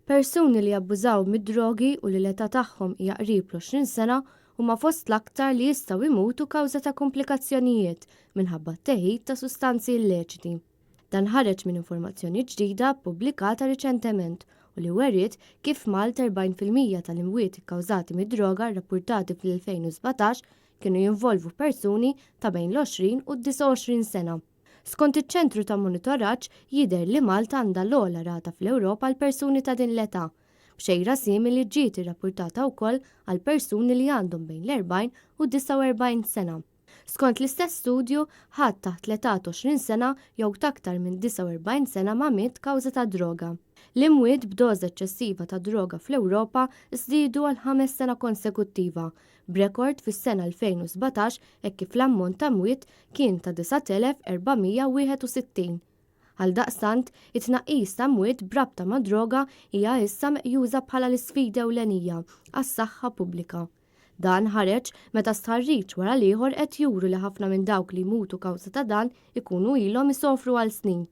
Persuni li jabbużaw mid-drogi u li l-età tagħhom hija qrib l-20 sena huma fost l-aktar li jistgħu jmutu kawża ta' kumplikazzjonijiet minħabba t-teħid ta' sustanzi illeċiti. Dan ħareġ minn informazzjoni ġdida ppubblikata riċentement u li weriet kif Malta 40% tal-imwiet ikkawżati mid-droga rrappurtati fl-2017 kienu jinvolvu persuni ta' bejn l-20 u d-29 sena. Skont iċ-Ċentru ta' Monitoraġġ, jidher li Malta għandha l-ogħla rata fl-Ewropa għal persuni ta' din l-età, b'xejra simili ġiet irrappurtata wkoll għal persuni li għandhom bejn l-40 u 49 sena. Skont l-istess studju, ħadd taħt l-età t'20 sena jew t'aktar minn 49 sena ma miet kawża tad-droga. L-imwiet b'doża eċċessiva ta' droga fl-Ewropa żdiedu għal ħames sena konsekuttiva, b'rekord fis-sena 2017 hekk kif l-ammont ta' mwiet kien ta' 9,461. Għaldaqstant, it-tnaqqis ta' mwiet b'rabta mad-droga hija issa meqjusa bħala l-isfida ewlenija għas-saħħa pubblika. Dan ħareġ meta stħarriġ wara l-ieħor qed juru li ħafna minn dawk li jmutu kawża ta' dan ikunu ilhom isofru għal snin.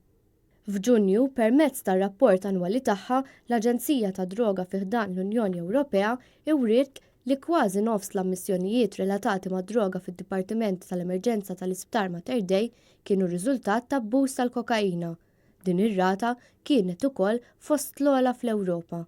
F'Ġunju, permezz tar-rapport annwali tagħha, l-Aġenzija tad-Droga fi ħdan l-Unjoni Ewropea wriet li kważi nofs l-ammissjonijiet relatati mad-droga fid-Dipartiment tal-Emerġenza tal-Isptar Mater Dei kienu riżultat ta' abbuż tal-kokaina. Din ir-rata kienet ukoll fost l-ogħla fl-Ewropa.